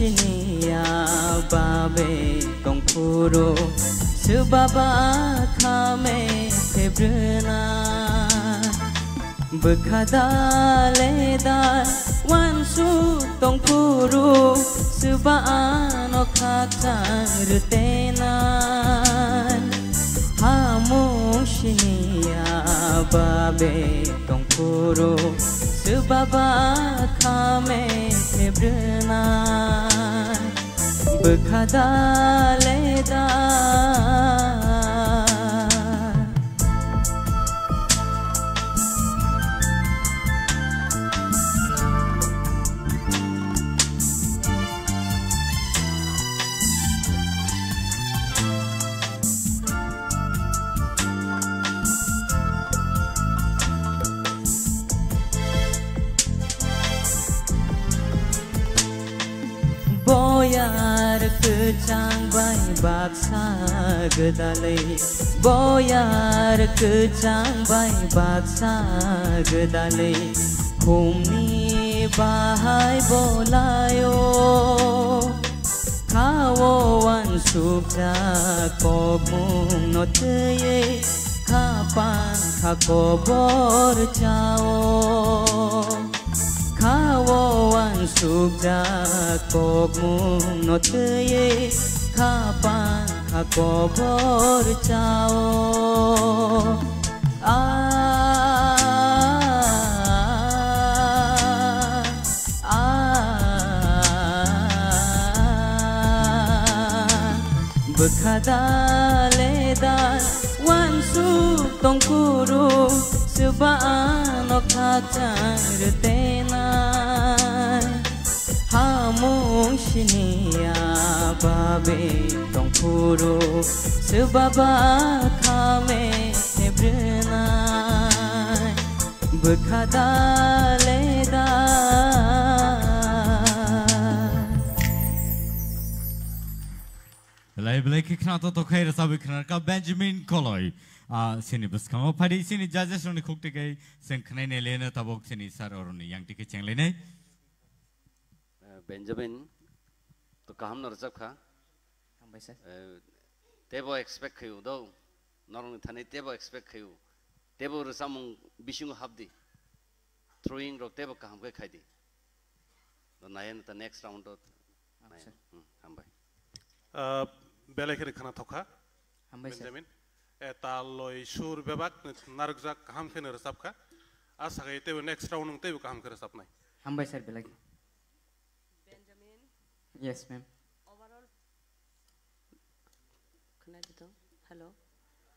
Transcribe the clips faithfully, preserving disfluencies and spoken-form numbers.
Siniya babe tongphuru, swbaba khame thebrwna. Bwkha da le da wansuk tongphuru, swba ano khakchang rwtenai. Hamung siniya babe tongphuru, swbaba khame thebrwna. Bwkha da le da. Boyar kwchang bai baksa gwdalwi, boyar kwchang bai baksa gwdalwi, khumni bahai bolayo. Khao wansukjak kokmung no twiwi, kha pang kha kobor chao. Khao wansukjak kokmung no twiwi, kha pang kha kobor chao. Ah, ah, bwkha da le da wansuk tongphuru, swba ano khakchang rwtenai. Hamung siniya babe tongphuru, swbaba khame thebrwnai. Bwkha da le da. Belai belai khe khna to tokhai rwchabwi khna ka Benjamin Koloi. Ah, sini bwskango phadi sini judges rokni khuk tikai seng khnai ne lena tabok sini sir oroni yang tikai chenglenai. Eh, Benjamin, to kaham no rwchap kha. Hambai sir. Eh, tebo expect khayu do. Norokni thani tebo expect khayu. Tebo rwchapmung bisingo hapdi. Throwing rok tebo kaham khe khaidi. Do nayan ta next round do. Acha. Nayan. Hmm, hambai. Ah, belai khe khna thokha. Hambai sir. Benjamin. E, tal loi sur bebak narwkjak kaham khe rwchap kha. Asa khe tebo next round nwng tebo kaham khe rwchapnai. Hambai sir belai khe. Benjamin. Yes, ma'am. Overall, khwnadi to? Hello.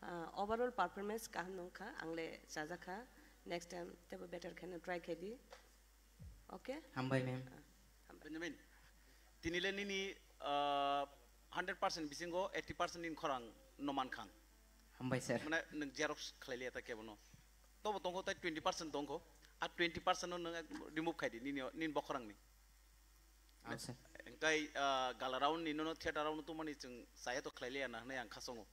Ah, overall performance kaham nungkha, ang le chajakha. Next time tebo better khe try khe di. Okay? Hambai, ma'am. Ah, hambai. Benjamin, tini le nini, ah, hundred percent bisingo eighty percent nini khorang no mankha. Hambai, sir. Mane nwng xerox khlai liya ta kebo no. Tobo tongkho tai twenty percent tongkho. A twenty percent no nwng remove khai di nini, nini bokhorang ni. Ah, sir. Engkai, ah, gala round ni nono theater round tongmani chwng chaya to khlai liya na hwnwi ang khasongo.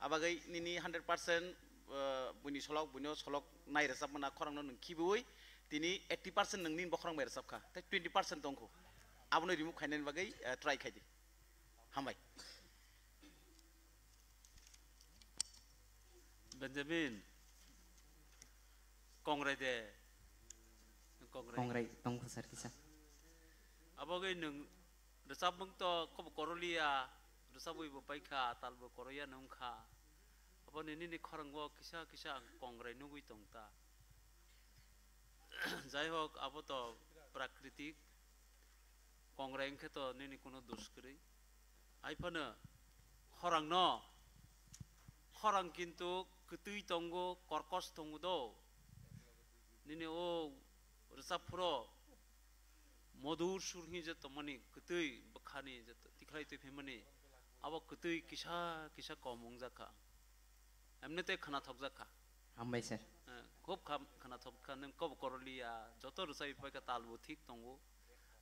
Abagwi nini hundred percent, ah, buini solok, buino solok nai rwchapmana khorangno nwng khibiwi tini eighty percent nwng nini bokhorang bai rwchapkha. Tei twenty percent tongkho. Abono remove khainani bagwi, ah, try khaidi. Hambai. Benjamin, kongrai de. Kongrai. Kongrai tongkho sir kisa. Abo gai nwng rwchapmung to kobo koroliya, rwchapwi bo paikha, tal bo koroya nungkha. Abo ni nini khorang o kisa kisa ang kongrai nugwi tongta. Jai hok, abo to prakritik. Kongrai wngkhe to nini kuno dos kwrwi. Hai phano khorang no, khorang kintu kwtwi tongo, korkos tongo do. Nini o rwchap phuro modur sur hinwi je tongmani, kwtwi bwkhani je tikhlai twi phaimani, abo kwtwi kisa kisa kom wngjak kha. Emni tei khwnathokjak kha. Hambai sir. Eh, khub kham-, khwnathok kha, nwng kobo koroliya, joto rwchapwi paikha, tal bo thik tongo.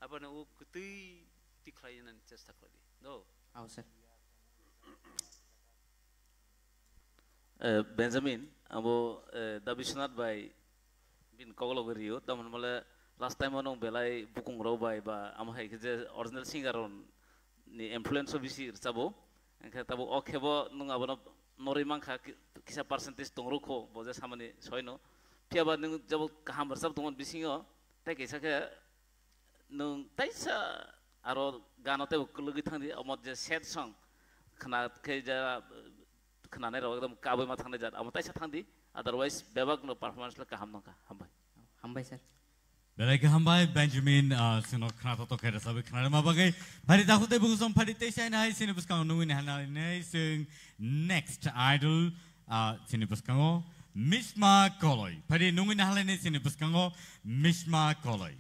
Aboni o kwtwi tikhlai nani chesta khlai di. Do. Ao sir. Eh, Benjamin, abo, eh, da Biswanath bai bin kokolog rio, tamon mole Last time o nwng belai bukung rok bai ba amo hai khe je original singer rok ni influence o bisi rwchabo. Hwnkhe tabuk o khebo nwng abono norwi mankha ki-, kisa percentage tongrok kho bo je samani soino. Phiya ba nwng jabo kaham rwchap tongmani bisingo tei kaisa khe nwng taisa aro gano teibo kwlwgwi thangdi, omo je sad song khna khe ja, khnanai rok ekdom kabui ma thangnai jat, amo taisa thangdi, otherwise bebak no performance le kaham nongkha. Hambai. Hambai sir. Belai khe hambai Benjamin, ah, chwngno khna to tokhe rwchapwi khna rwma bagwi. Phari dakhuk tei bukhuk song phari tei saina hai chini bwskango nungwi ni hana nai chwng next idol, ah, chini bwskango Misma Koloi. Phari nungwi ni halai ni chini bwskango Misma Koloi.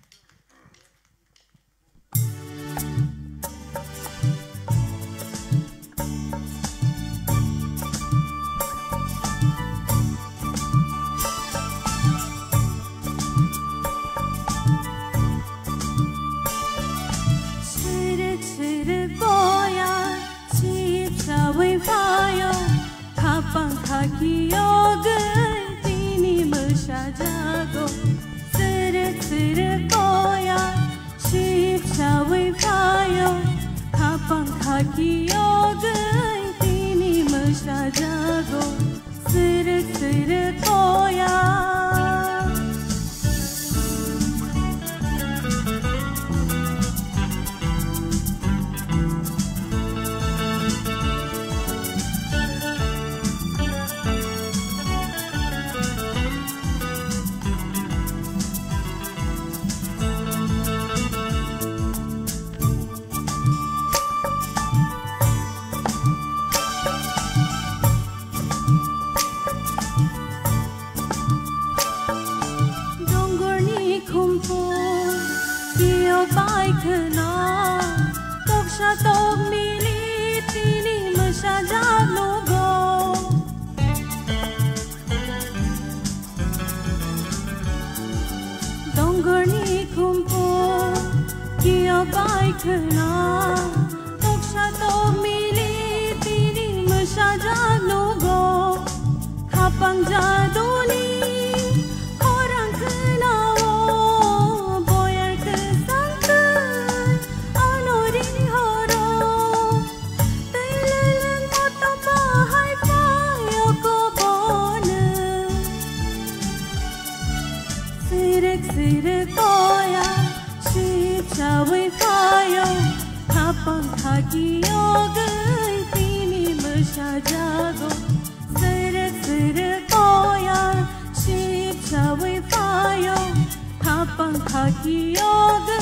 Sirek sirek boya, sip sawi phayo, khapang khaki yogwi tini mwsa jago. Sirek sirek boya, sip sawi phayo, khapang khaki yogwi tini mwsa jago. Sirek sirek boya. Dongorni khumpu kio bai khna, toksa tok mili tini mwsa jak nugo. Dongorni khumpu kio bai khna, toksa tok mili tini mwsa jak nugo. Khapang jaduni khorang khnao, boyar kwsang twi ano ri horo. Twi leleng kotor bahai phaio kobono. Sirek sirek boya, sip sawi phaio, khapang khaki yogwi tini mwsa jago. Sirek sirek boya, sip sawi phaio, khapang khaki yogwi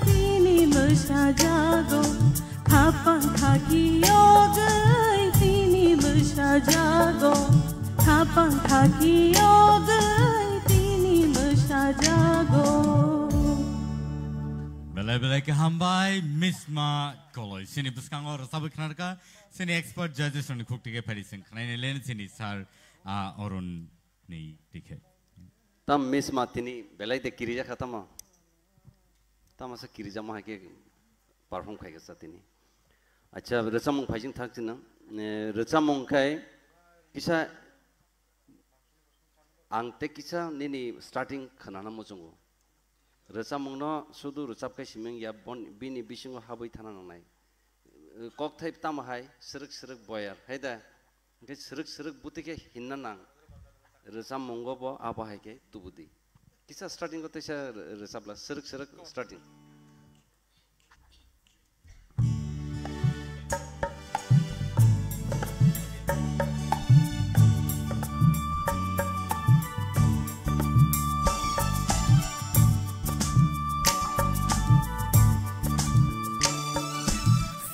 tini mwsa jago. Khapang khaki yogwi tini mwsa jago. Khapang khaki yogwi tini mwsa jago. Belai belai khe hambai Misma Koloi. Chini bwskango rwchabwi khnarkha, chini expert judges rokni khuk tike phari chwng khnaini len chini sir, ah, Arun ni dikhe. Tam Misma tini belai de kirija kha tamo. Tamo sa kirija mo hai khe perform khai kha sa tini. Acha, rwchabmung phaising thak china. Eh, rwchabmung khai kisa ang te kisa nini starting khnana muchungo. Rwchabmungno sudu rwchap khai siming ya bon bini bisingo habwi thana nangnai. Eh, kokthai tamo hai srwk srwk boyar, hai da? Hwnkhe srwk srwk buti khe hinna nang. Rwchapmungo bo abo hai khe tubudi. Kisa starting o teisa rw-, rwchapla, srwk srwk starting.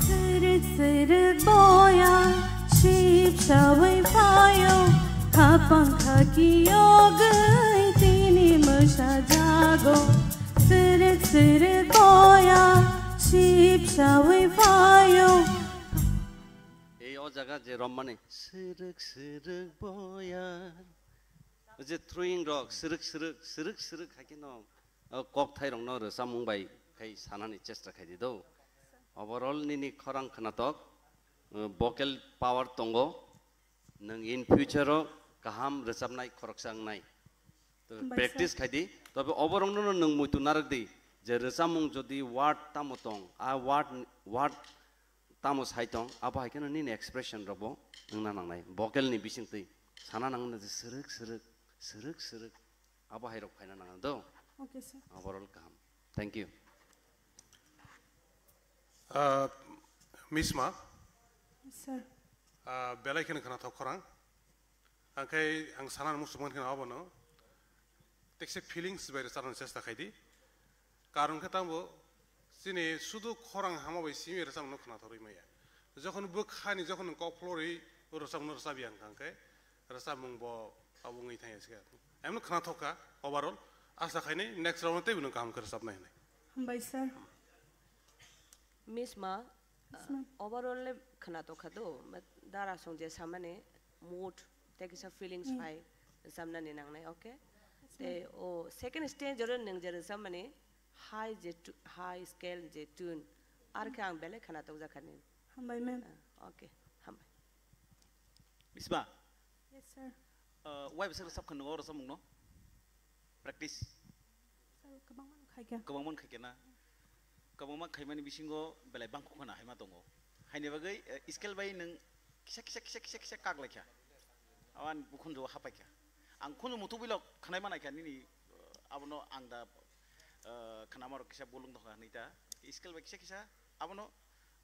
Srwk srwk boya, sip sawi phaio, khapang khaki yogwi tini mwsa jago. Srwk srwk boya, sip sawi phaio. Ei o jaga je rommani, srwk srwk boya. O je throwing rok, srwk srwk, srwk srwk hai khe no, o kokthai rokno rwchapmung bai khai sanani chesta khai di do. Overall nini khorang khnatok, o vocal power tongo. Nwng in future o kaham rwchapnai khoroksa wngnai. Hambai sir. Practice khai di. Tobe oborokno nwng muitu narwk di je rwchapmung jodi word tamo tong, a word, word tamo sai tong, abo hai kheno nini expression rokbo wngna nangnai. Vocal ni bisingtwi sana nangna je srwk srwk, srwk srwk, abo hai rok phaina nangna do. Okay, sir. Overall kaham. Thank you. Ah, Misma. Sir. Ah, belai kheno khwnathok khorang. Angkhe ang sana muchungmani kheno abono. Tekse feelings bai rwchapna chesta khai di. Karon khe tamo chini sudu khorang hama bai simi rwchapmano khwnathok rwi maya. Jokhon bwkhani, jokhon nwng kok phlorwi rwchapmano rwchapya hwnkha khe rwchapmung bo abo wngwi thangya se khe. Emno khwnathok kha overall. Asa khainai next round teibo nwng kaham khe rwchapnai hinwi. Hambai sir. Misma, Yes, ma'am. Overall le khwnathok kha do, but dara song je samani mood tei kisa feelings Hmm. phai rwchapnani nangnai, okay? Yes, ma'am. Tei o second stage oro nwng je rwchapmani high je tu-, high scale je tune, ar khe ang belai khwnathok jakha nini. Hambai, ma'am. Ah, okay, hambai. Misma? Yes, sir. Uh, wai bwswk rwchap kha nwng o rwchapmungno? Practice? Sir, kwbangma no khaikha. Kwbangma no khaikha na? Kwbangma khaimani bisingo belai bangkuk khwna haima tongo. Haini bagwi, eh, scale bai nwng kisa, kisa, kisa, kisa, kisa kak laikha. Awan bukhunjo hapaikha. Ang khunju muthubwilok khwnai manaikha nini, eh, abono ang da, eh, khwnamarok kisa bolong dongkha hinwi ta. Scale bai kisa, kisa abono,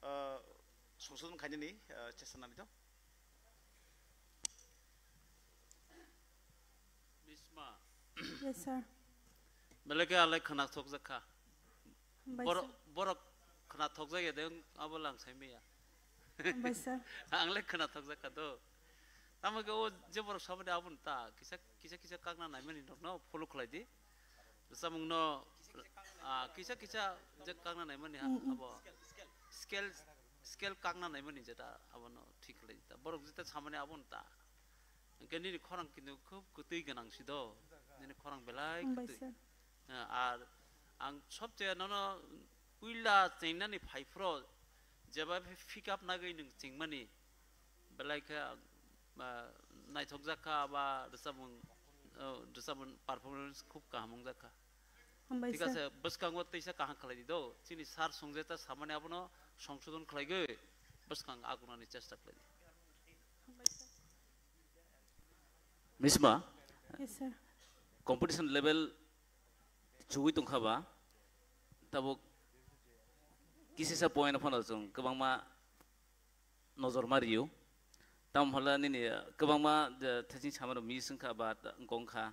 eh, songsodon khainani, eh, chesta nani to. Bisma. Yes, sir. Belai khe alai khwnathok jakha. Hambai, Borok, sir. Borok khwnathok jakya de abo lang sai maya. Hambai, sir. Ang le khwnathok jakha do. Tamo khe o je borok sabani aboni ta kisa, kisa, kisa kakna naimani rokno follow khlai di. Rwchapmungno, ah, kisa kisa je kakna naimani ha, Mm, mm. Abo scale, scale kakna naimani jeta abono thik khlai ta. Borok jeta samani abono ta. Hwnkhe nini khorang kintu khub kwtwi gwnang si do. Nini khorang belai Hambai kwtwi. Sir. Ah, ar ang sobchaya nono puila chengnani phaiphro jeba pick up nagwi nwng chengmani belai khe, ah, naithokjak kha ba rwchapmung, oh, rwchapmung performance khub kaham wngjak kha. Hambai, thik sir. Ase, bwskango teisa kaham khlai di do. Chini sir songjeta samani abono songsodon khlaigwi bwskang agunani chesta khlai di. Misma, Yes, sir. Competition level chugwi tongkha ba, tabuk kisisa point phano chwng kwbangma nojor ma rio. Tamo hwnla nini, eh, kwbangma, eh, thaching samarok miss wngkha ba, eh, wngkha.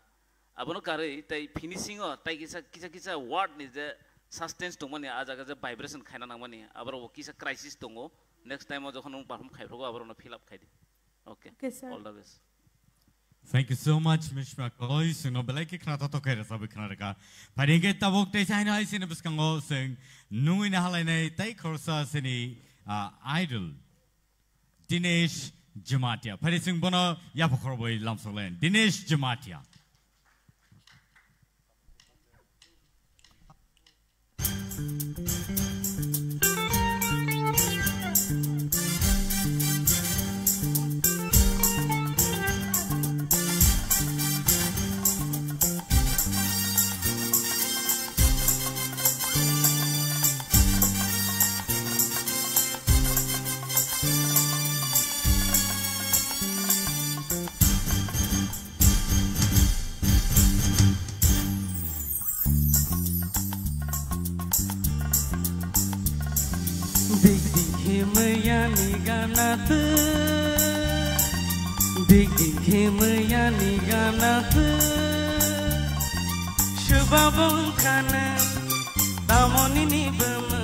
Abono karwi tei finishing o tei kisa, kisa, kisa word ni je suspense tongmani, ah jaga je vibration khaina nangmani, aborok bo kisa crisis tongo. Next time o jokhon nwng perform khaiphrogo, aborokno fill up khai di. Okay. Okay, sir. All the best. Thank you so much, Mishma Koloi. Chwngno belai khe khna thotho khe rwchabwi khna rwkha. Phaidi hwnkhe tabuk teisa haino hai sini bwskango chwng nungwi nahalainai tei khoroksa sini, ah, idol Dinesh Jamatia. Phaidi chwng bono yapha khorobwi lamsok lai. Dinesh Jamatia. Dik dik himaya ni gana tu, dik dik himaya ni gana tu, subabong kana tamoni ni bama.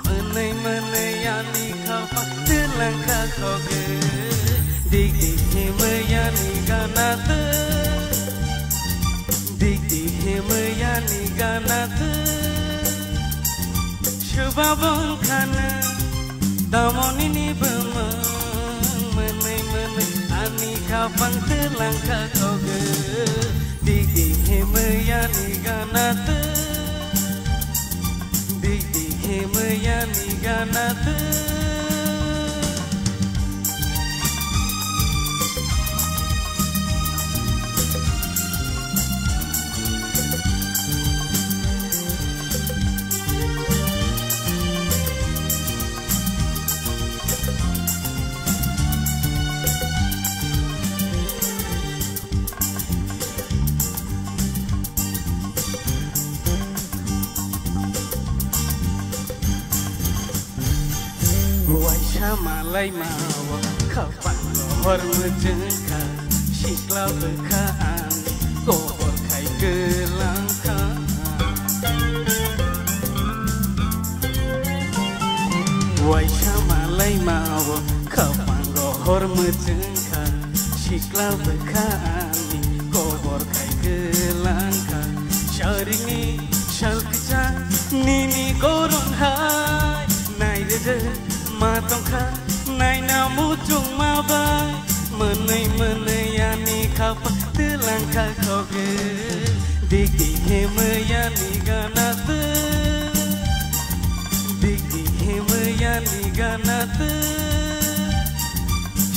Mwnwi mwnwi ani khaphang twlang kha khogwi. Dik dik himwi ani gana twi. Dik dik himwi ani gana twi. Swbabong khana tamoni ni bwmwng. Mwnwi mwnwi ani khaphang twlang kha khogwi. Dik dik himwi ani gana twi. Dik dik himwi ani gana twi. Waisa malai mao khapang rohor mujungkha, sikla bwkha ani kobor khai kwlangkha. Waisa malai mao khapang rohor mujungkha, sikla bwkha ani kobor khai kwlangkha. Saringni salkisa nini gorong hai, nairede ma tongkha, naina muchung ma bai, mwnwi mwnwi ani khapang twlangkha khogwi. Dik dik himwi ani gana twi, dik dik himwi ani gana twi.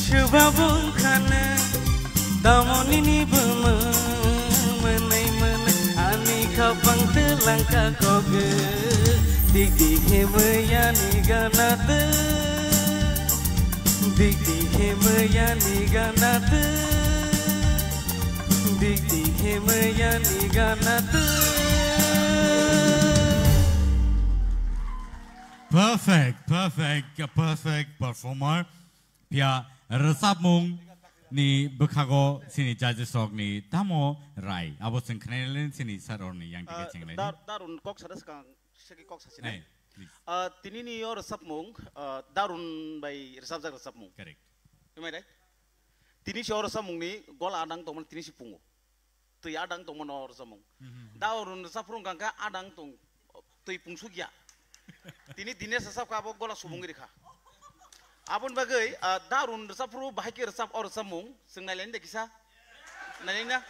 Swba bwkha nung, tamo nini bumung, mwnwi mwnwi ani khapang twlangkha khogwi. Dik dik himwi ani gana twi, dik dik himwi ani gana twi, dik dik himwi ani gana twi. Perfect, perfect, a perfect performer. Phiya rwchapmung ni bwkhago chini judges rok ni tamo rai? Abo chwng khnailailen chini sir rok ni yang Ah, dige chenglaini. Dar-, Darun kok sana swkang, segi kok sasi Hey, nai. Please. Ah, tini ni o rwchapmung, ah, Darun bai rwchapjak rwchapmung. Correct. Am I right? Tini si o rwchapmung ni gola adang tongmani tini si pungo. Twi adang tongmano rwchapmung. Mhm. Darun rwchap phuru wngkha khe adang tong, twi pungsuk ya. Tini Dinesh rwchap kha, abo gola subung rikha. Aboni bagwi, ah, Darun rwchap phuru bahai khe rwchap, o rwchapmung, chwng nailaini de kisa. Nailaina?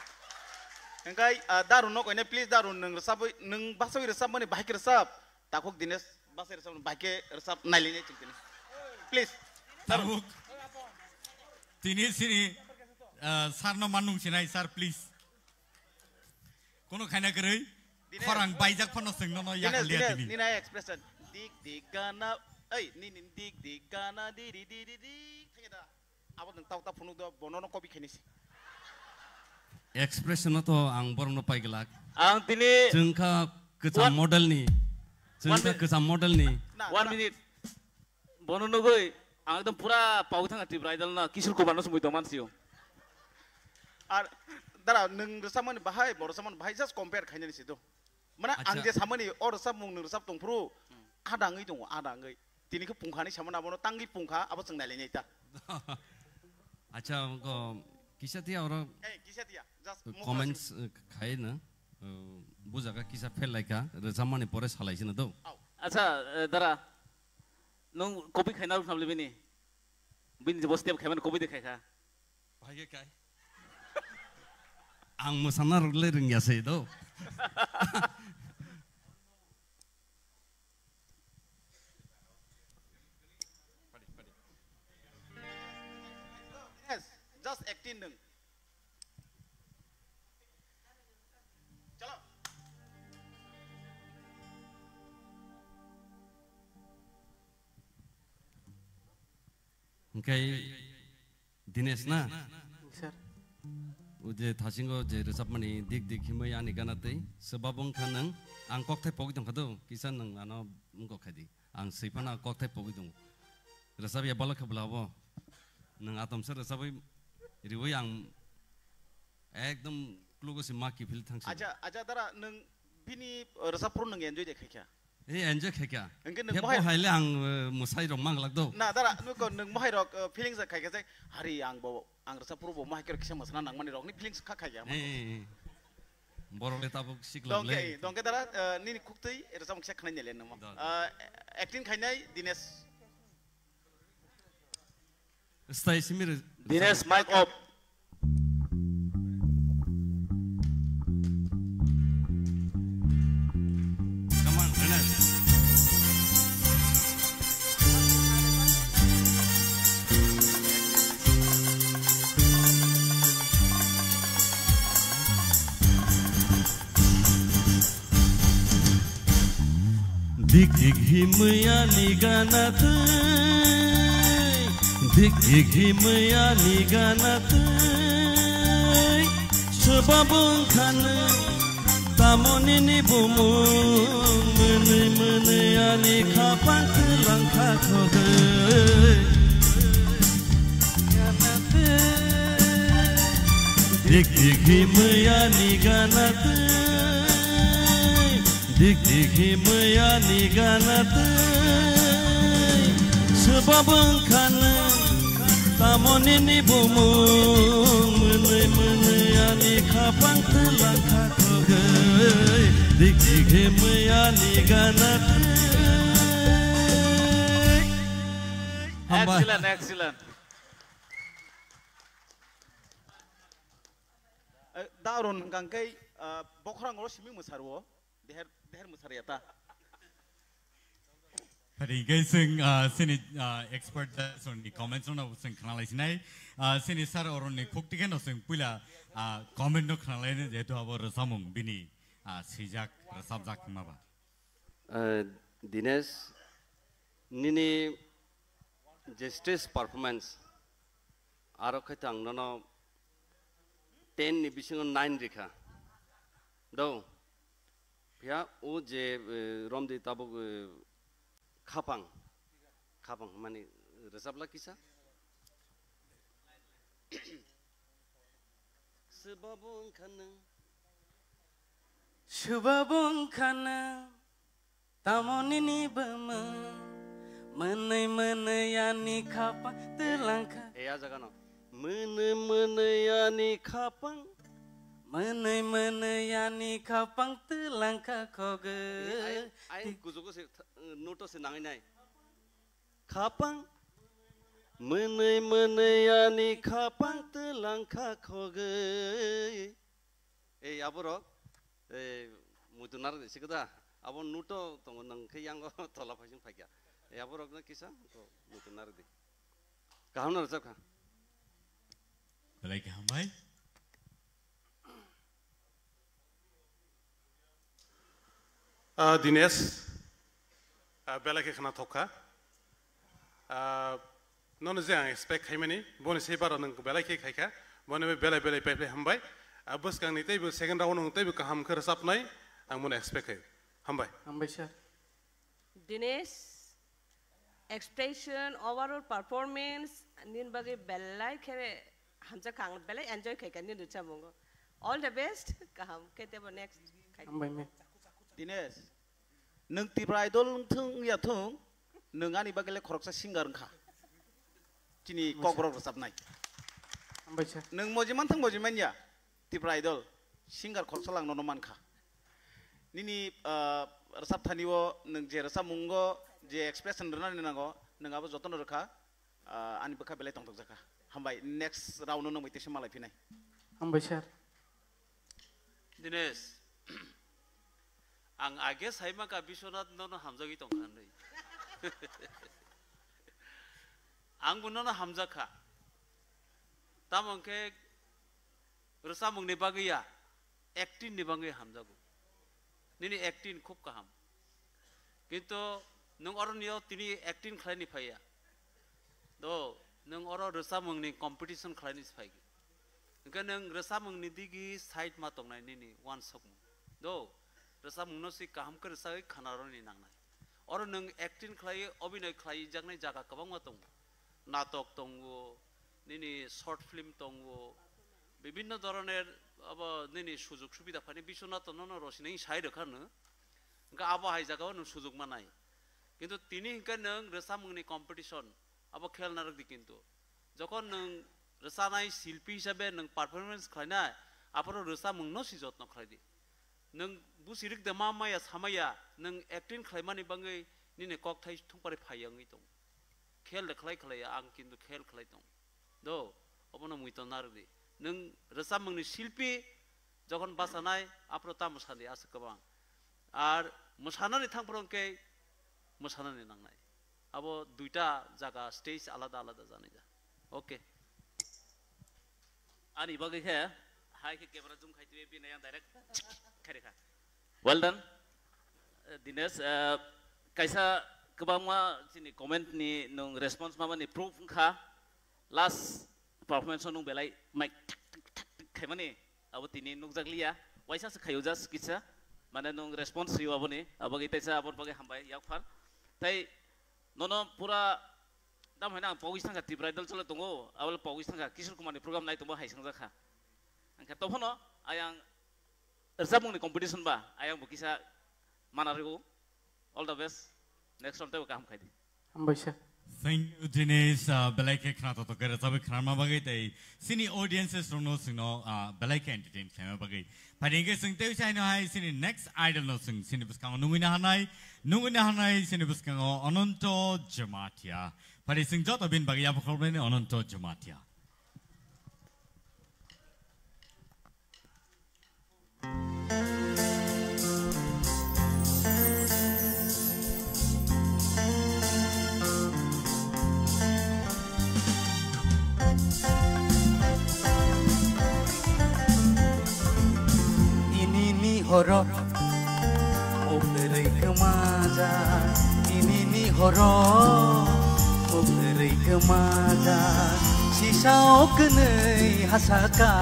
Hwnkhe, ah, Darun no koine, please, Darun, nwng rwchapwi, nwng basawi rwchapmani bahai khe rwchap. Takhuk Dinesh, bwsai rwchapmani bahai khe rwchap nailainai chwng tini. Please. Tabuk. Tini sini, ah, sir no manung sinai, sir, please. Kono khaina kwrwi, Dinesh. Khorang baijak phano chwng nono Dinesh, yakal liya Dinesh, tini. Nini expression. Dik dik gana, ei, nini dik dik gana, di di di di di. Thangya da. Abo nwng tau ta phunuk do, bono no copy khainai se. Expression no to ang borok no pai glak. Ang tini Chwng kha kwcham one model ni. Chwng one kha minute. Kwcham model ni. Na, One na. Minute. Bono nugui ang ekdom pura pau thanga Tripura Idol na Kishore Kumar no sumui tongman sio. Ar dara nwng rwchapmani bahai, bo rwchapmani bahai just compare khainani se do. Mane ang Acha. Je samani o rwchapmung nwng rwchap tongphuru, ada wngwi tongo, ada wngwi. Tini khe pungkha hinwi samani abono tangwi pungkha, abo chwng nailainai ta. Acha, ko, kisa tiya oro Eh, kisa tiya, just mokha comments, sung. Eh, khai na, eh, bujaga kisa fail laikha, rwchapmani pore salai sino do. Au. Acha, eh, dara, nwng copy khaina rwkha bini? Bini je bo step khaimani copy de khaikha. Bahai khe kai. Ang mwsana rwgle rwngya se do. Yes, just acting nwng. Chalo. Hwnkhe Dinesh na? Sir. O je thasingo je rwchapmani dik dik himwi ani gana twi swbabo wngkha nwng. Ang kokthai pogwi tongkha do, kisa nwng ano wngkok khai di. Ang swi phano kokthai pogwi tongo. Rwchap ya bwla khe bwla bo. Nwng atomsa rwchapwi riwi ang ekdom klugo se ma kiphil thangsi. Acha, acha dara nwng bini rwchap phuru nwng enjoy de khaikha? Eh, enjoy khaikha. Hwnkhe nwng He bo bohai haile ang, eh, mwsai rok manglak do. Na dara nwng ko nwng bohai rok, eh, feelings khaikha je hari ang bo, ang rwchap phuru bo mohai khe kisa mwsana nangmani rokni feelings kha khaikha. Eh, eh, eh. Borok le tabuk sikla Dongke, le. Dongke dara, eh, nini khuktwi rwchap kisa khnai nele nangma. Da, da. Eh, acting khainai Dinesh. Stay simi re- Dinesh, mic off. Come on, Dinesh. Dik dik himwi ani gana twi, dik dik himwi ani gana twi. Swbabo wngkha nwng, tamo nini bumung, mwnwi mwnwi ani khapang twlang kha khogwi. Dik dik hi maya ni gana tei, dik dik hi maya ni gana tei. Sebab wngkha nwng, tamo nini bumung, mwnwi mwnwi ani khapang twlang kha khogwi. Dik dik hi maya ni gana tei. Hambai. Excellent, excellent. Eh, da Arun hwnkha khe, ah, bokhorang oro simi mwsarwo, deher, deher mwsarya ta. Phari khe chwng, ah, chini, ah, expert judge ni comments no chwng khna lai sinai. Ah, chini sir Arun ni khuk tikhe no chwng puila, ah, comment no khna lai, jehetu abo rwchapmung bini, ah, swijak, rwchapjak hwnma ba. Eh, Dinesh, nini je stage performance, aro khe to ang nono ten ni bisingo nine rikha. Do, phiya o je, eh, romdi tabuk, eh, khapang, khapang mani rwchapla kisa. Swbabo wngkha nwng. Swbabo wngkha nwng. Tamo nini bumung. Mwnwi mwnwi ani khapang twlang kha. E, a jaga no. Mwnwi mwnwi ani khapang. Mwnwi mwnwi ani khapang twlang kha khogwi. Ai, ai, kujugo se, noto se nangai nai. Khapang. Mwnwi mwnwi ani khapang twlang kha khogwi. Ei, aborok, ei, muitu narwk di sikhe da. Abo nuto tongo, nang khe yango tola phaising phaikha. Ei, aborok no kisa to muitu narwk di. Kaham no rwchap kha. Belai kaham bai. Ah, Dinesh, ah, belai khe khna thok kha. Ah, nono je ang expect khaimani, boni sei baro nwng belai khe khaikha, boni bai belai belai paiphai hambai. Ah, bwskangni teibo second round nwng teibo kaham khe rwchapnai, ang bono expect khai. Hambai. Hambai, sir. Dinesh, expression, overall performance, nini bagwi belai khe hamjak kha, ang belai enjoy khaikha nini rwchapmungo. All the best, kaham khe teibo next khai. Hambai, ma'am. Dinesh, nwng Tipra Idol wngthung wngya thung, nwng ani bagwi le khoroksa singer wngkha. Chini kokborok rwchapnai. Hambai, sir. Nwng moji manthung moji manya, Tipra Idol, singer khoroksa lang nono mankha. Nini, ah, rwchap thani o nwng je rwchapmungo, je expression rwnani nango, nwng abo jotono rwkha, ah, ani bwkha belai tongthokjakha. Hambai, next round o nwng bai teisa malai phinai. Hambai, sir. Dinesh, ang age saima ka Biswanath nono hamjagwi tongkha hinwi. Ang bo nono hamjakha. Tamo hwnkhe rwchapmungni bagwi ya, acting ni bagwi hamjago. Nini acting khub kaham. Kintu nwng oroni o tini acting khlaini phaiya. Do, nwng oro rwchapmungni competition khlaini se phaigwi. Hwnkhe nwng rwchapmungni digi side ma tongnai nini uansukmung. Do, rwchapmungno se kaham khe rwchagwi khanaroni nangnai. Oro nwng acting khlai, obinoi khlaijaknai jaga kwbangma tongo. Natok tongo, nini short film tongo, bibinno dhoroner abo nini sujog subida phani Biswanath nono rosini sai rwkha no. Hwnkhe abo hai jagao nwng sujog manai. Kintu tini hwnkhe nwng rwchapmungni competition, abo khel narwk di kintu. Jokhon nwng rwchanai silpi hisabe nwng performance khlainai, aphuru rwchapmungno si jotno khlai di. Nwng busi rik de ma maya samaya, nwng acting khlaimani bagwi nini kokthai thungpari phai wngwi tongo. Khel de khlai khlai ya, ang kintu khel khlai tongo. Do, obono muiton narwk di. Nwng rwchapmungni silpi, jokhon bachanai, aphuru tamo sadi aswk kwbang. Ar mwsanani thangphuru hwnkhe mwsanani nangnai. Abo duita jaga, stage alada alada janai ja. Okay. Ani bagwi khe hai khe camera zoom khai twi bini yang direct khairi kha. Well done. Eh, Dinesh, eh, kaisa kwbangma chini comment ni nwng response mamani proof wngkha. Last performance o nwng belai mic thak thak thak thak khaimani abo tini nukjakliya. Waisa se khaio just kisa. Mane nwng response rio aboni. Abo bagwi taisa aboni bagwi hambai yakphar. Tai nono pura Tamo hwnwi ang pogwi thangkha, Tripura Idol chole tongo, abole pogwi thangkha, Kishore Kumar ni program nai tongbo hai swngjak kha. Hwnkhe tophano ayang rwchapmungni competition ba ayang bo kisa mana rw. All the best. Next round teibo kaham khai di. Hambai sir. Thank you, Dinesh. Ah, belai khe khna totok khe rwchapwi khnarma bagwi tei chini audiences rokno chwngno, ah, belai khe entertain khlaima bagwi. Phaidi hwnkhe chwng tei chaino hai chini next idol no chwng chini bwskango nungwi na hanai, nungwi na hanai chini bwskango Ananto Jamatia. Phaidi chwng joto bini bagwi yapha khoroknani Ananto Jamatia. Tinini horo mukdrwi kwmaja, tinini horo mukdrwi kwmaja, sisa o kwnwi hasaka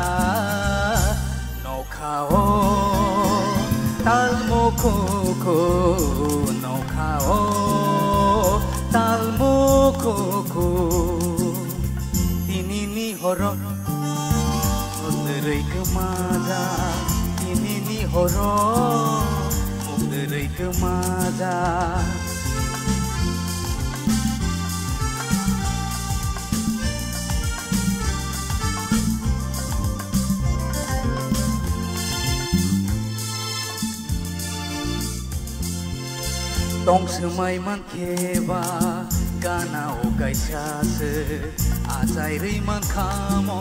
nokha o talmukhuku, nokha o talmukhuku. Tinini horo mukdrwi kwmaja, tinini horo mukdrwi kwmaja. Tong swmai man kheba gana o kaisa se, achai rwi man khamo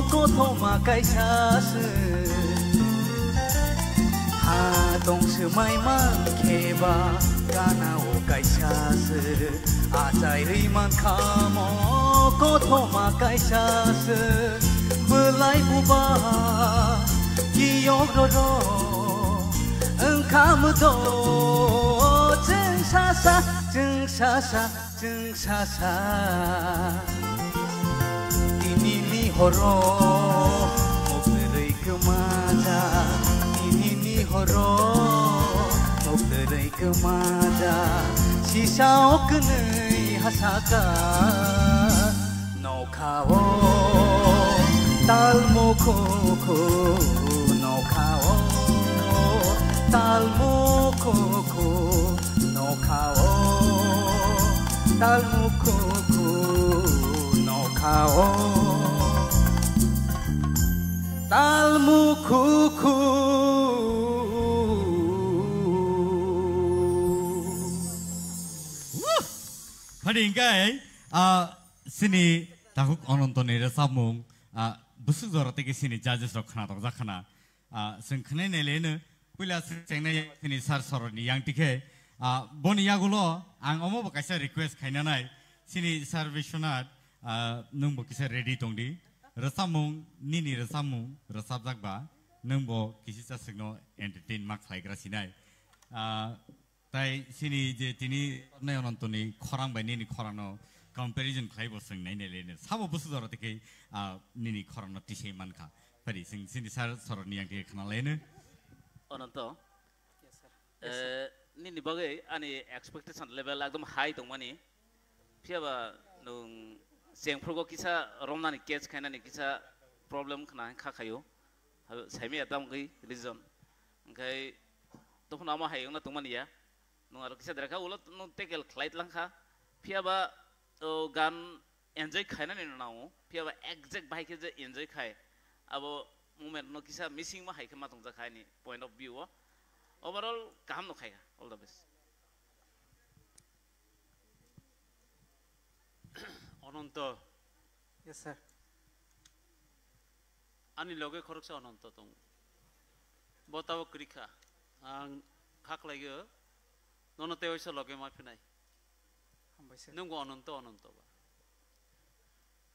kothoma kaisa se. Ha tong swmai man kheba gana o kaisa se, achai rwi man khamo kothoma kaisa se. Bwlai buba kiyok roro wngkha mwdo chwng sasa, chwng sasa, chwng sasa. Tinini horo mukdrwi kwmaja, tinini horo mukdrwi kwmaja, sisa o kwnwi hasaka. Nokha o talmukhuku, nokha o talmukhuku, nokha o talmukhuku, nokha o talmukhuku. Phaidi hwnkhe, ah, chini takhuk Anantoni rwchapmung, ah, bwswk jora tei khe chini judges rok khna tokjak khna. Ah, chwng khwnai nai le no, puila chwng chengnai chini sir Soroni yang tikhe, ah, boni yagulo ang omo bo kaisa request khaina nai, chini sir Biswanath, ah, nwng bo kisa ready tong di. Rwchapmung, nini rwchapmung rwchapjak ba, nwng bo kisi cha swkno entertain ma khlaigra sinai. Ah, Tai chini je tini nai Anantoni khorang bai nini khorangno comparison khlai bo chwng nai nai le sabo bwswk jora tei khe, ah, nini khorangno tisai man kha. Phari chwng chini sir Soroni yang tei khna lai no. Ananto, eh, nini bagwi ani expectation level ekdom high tongmani. Phiya ba nwng chengphrugo kisa romnani catch khainani kisa problem khna kha khaio. Saimaya tamo khe reason. Hwnkhe tophano amo hai wngna tongmani ya. Nwng aro kisa dera kha, ulo nwng tackle khlai tlang kha. Phiya ba, o, gan enjoy khainani no nango. Phiya ba exact bahai khe je enjoy khai, abo moment no kisa missing ma hai khe ma tongjak kha ani point of view o. Overall kaham no khai kha. All the best. Ananto. Yes, sir. Ani loge khoroksa Ananto tongo. Bo tabok kwrwi kha. Ang kha khlaio, nono tei waisa loge ma phinai. Hambai sir. Nwng bo Ananto, Ananto ba.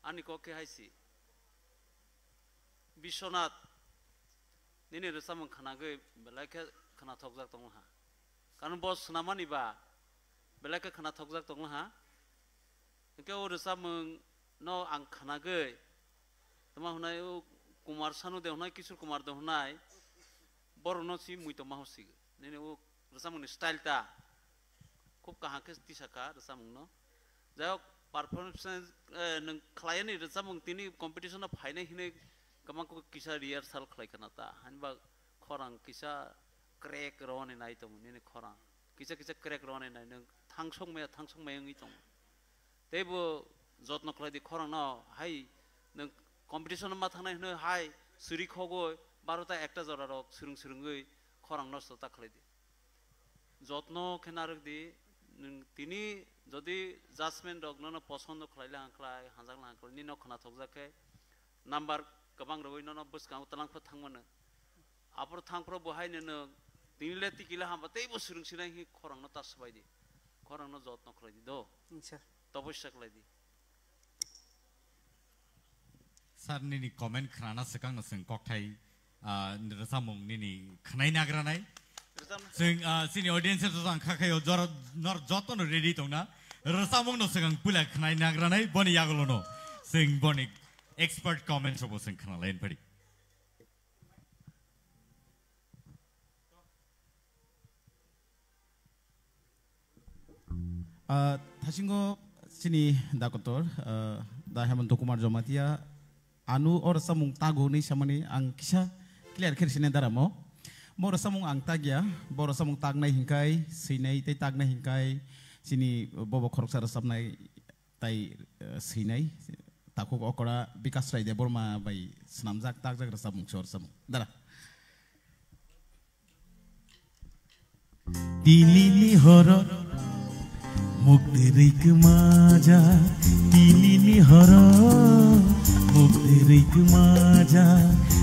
Ani kok khe hai si. Biswanath, nini rwchapmung khwnagwi belai khe khwnathokjak tonglaha. Karon bo swnamani ba belai khe khwnathokjak tonglaha. Hwnkhe o rwchapmung no ang khwnagwi, tamo hwnai o Kumar Sanu de hwnai, Kishore Kumar de hwnai, borokno si muitu ma hwnsi. Nini o rwchapmungni style ta khub kaham khe tisa kha rwchapmungno. Jai hok, performance, eh, nwng khlaiyani rwchapmung tini competition o phainai hinwi kwbang kisa rehearsal khlai khna ta, hwnba khorang kisa crack rwani nai tongo nini khorang, kisa kisa crack rwani nai, nwng thangsok maya thangsok maya wngwi tongo. Teibo jotno khlai di khorang no, hai nwng competition ma thangnai hwnwi hai suri khogwi barota ekta jora rok swrwng swrwngwi khorang nosto ta khlai di. Jotno khe narwk di, nwng tini jodi judgment rok nono posondo khlai lang khlai, hanjak lang khlai, nino khwnathokjak khe number kwbang rwui nono bwskango twlang phano thang mano. Aphuru thang phuru bo hai nono tini le tiki le hamba teibo swrwng sinai hi khorang no ta swbai di, khorang no jotno khlai di do, Sir. Toposya khlai di. Sir, nini comment khnana swkang no chwng kokthai, ah, rwchapmung nini khwnai nagranai. Chwng, ah, chini audience to ang kha khayo jora nor joto no ready tongna. Rwchapmung no swkang puila khwnai nagranai boni yagulo no. Chwng boni expert comments robo chwng khna lain pari. Ah, thasingo chini dakotor, ah, da Hemanta Kumar Jamatia, anu o rwchapmung tago hwnwi samani ang kisa clear khe sini daramo. Bo rwchapmung ang tagya, bo rwchapmung tagnai hinkai, swinai tei tagnai hinkai, chini bobo khoroksa rwchapnai tai, ah, swinai, takhuk okora Bikas Rai Debbarma bai swnamjak takjak rwchapmung se o rwchapmung. Dara. Tinini horo muktirwi kwmaja, tinini horo muktirwi kwmaja,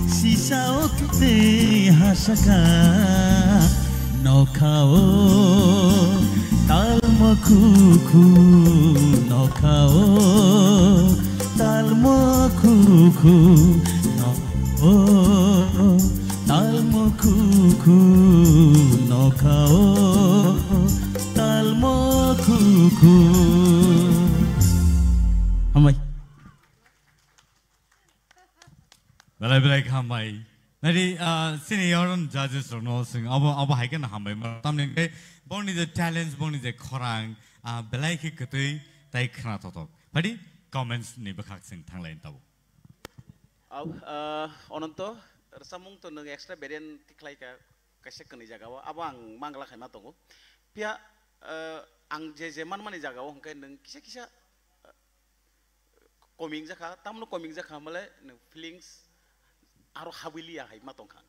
sisa okte hasaka nokhao talmo khukhu, nokhao talmo khukhu, nokhao. Talmo khukhu, nokhao, talmo khukhu. Hambai. Belai belai kha hambai. Nari, ah, sini yaron judges rokno sing abo, abo hai khe na hambai ma. Tamni ke bongni je talents, bongni je khorang, ah, belai khe kwtwi tai khna thothok. Phadi comments ni bwkhak sing thanglai tabo. Au, ah, Ononto, rwchapmung to nwng extra variant tikhlai ka, kaisa kwnwi jaga o, abo ang mangla khaima tongo. Phiya, ah, ang je je manmani jaga o hwnkhe nwng kisa kisa, ah, koming jakha, tamno koming jakha hwnbale nwng feelings aro habwi liya hai ma tongkha.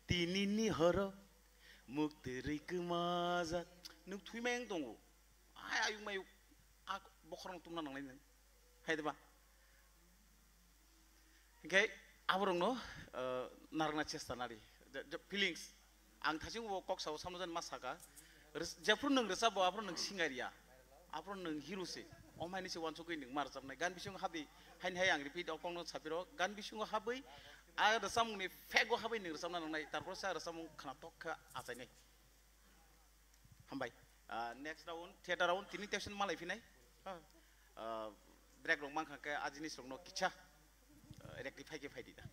Tinini horo muktirwi kwmajak, nwng thwi mayang tongo. Ai ayuk mayuk, a bokhorok tumna nangnai nwng. Hai de ba? Hinkhe aborokno, eh, narwkna chesta nari. Je, je feelings. Ang thaching bo kok sao samno jan ma saka. Res-, jephru nwng rwchapbo, aphru nwng singer ya. Aphru nwng hero se. Omhaini se wansugwi nwng ma rwchapnai. Gan bisingo habwi, haini hai ang repeat o kokno sapiro. Gan bisingo habwi, a rwchapmungni fake o habwi nwng rwchapna nangnai. Tarpor se a rwchapmung khwnathok khe achainai. Hambai. Ah, next round, theater round, tini tection malai phinai. Ah, break rok mankha khe a jinis rokno kicha, ah, rectify khe phaidi da.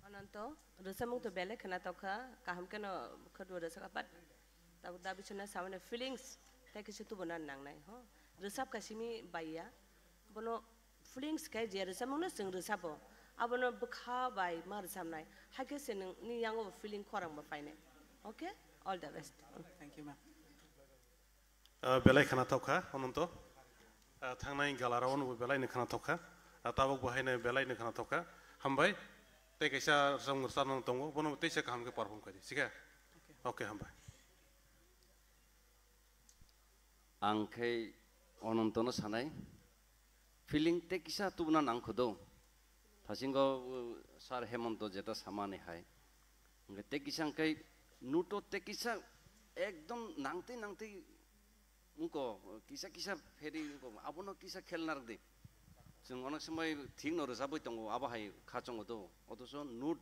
Ananto, rwchapmung to belai khwnathok kha, kaham kheno khwtwi rwchapkha, but tabuk da bisina samani feelings, tei kisa tubuna nangnai, ho? Rwchap ka simi baiya, bono feelings khe je rwchapmungno chwng rwchapo, abono bwkha bai ma rwchapnai, hakhe se nwng ni yango bo feeling khorang bo phainai. Okay, all the best. Thank you, ma'am. Ah, belai khwnathok kha, Ononto. Ah, thangnai galarao no bo belai no khwnathok kha. Ah, tabuk bo haino belai no khwnathok kha. Hambai. Tei kaisa rwchapmung rwchapna tongo, bono teisa kaham khe perform khaidi, sikhe? Okay. Okay, hambai. Ang khe Onontono sanai, feeling tei kisa tubuna nang kho do. Thasingo, uh, Sir Hemonto jeta samani hai. Hwnkhe tei kisa hwnkhe nuto tei kisa ekdom nangtwi nangtwi wngko, kisa kisa pheri wngko, abono kisa khel narwk di. Chwng onek somoi thik no rwchapwi tongo, abo hai kha chongo do. Othocho note,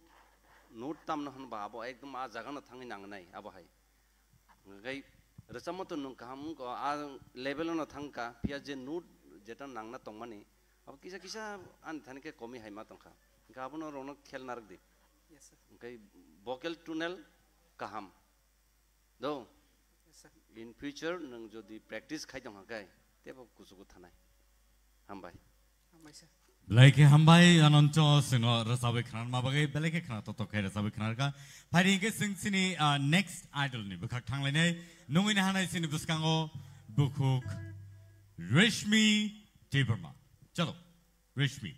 note tamno hwnba abo ekdom a jaga no thangwi nangnai abo hai. Hwnkhe rwchapma to nwng kaham wngkha, a level-o no thangkha, phiya je note jeta nangna tongmani, abo kisa kisa ani thani khe komi hai ma tongkha. Hwnkhe abono rokno khel narwk di. Yes, sir. Hwnkhe vocal tunel kaham. Do? Yes, sir. In future nwng jodi practice khai tongkha khe, teibo kuchugo thanai. Hambai. Hambai, sir. Belai khe hambai, Ananto, chwngno rwchabwi khwnarma bagwi, belai khe khna totok khe rwchabwi khwnarkha. Phaidi hwnkhe chwng chini, ah, next idol ni bwkhak thanglainai. Nungwi nahanai chini bwskango bukhuk Reshmi Debbarma. Chalo, Reshmi.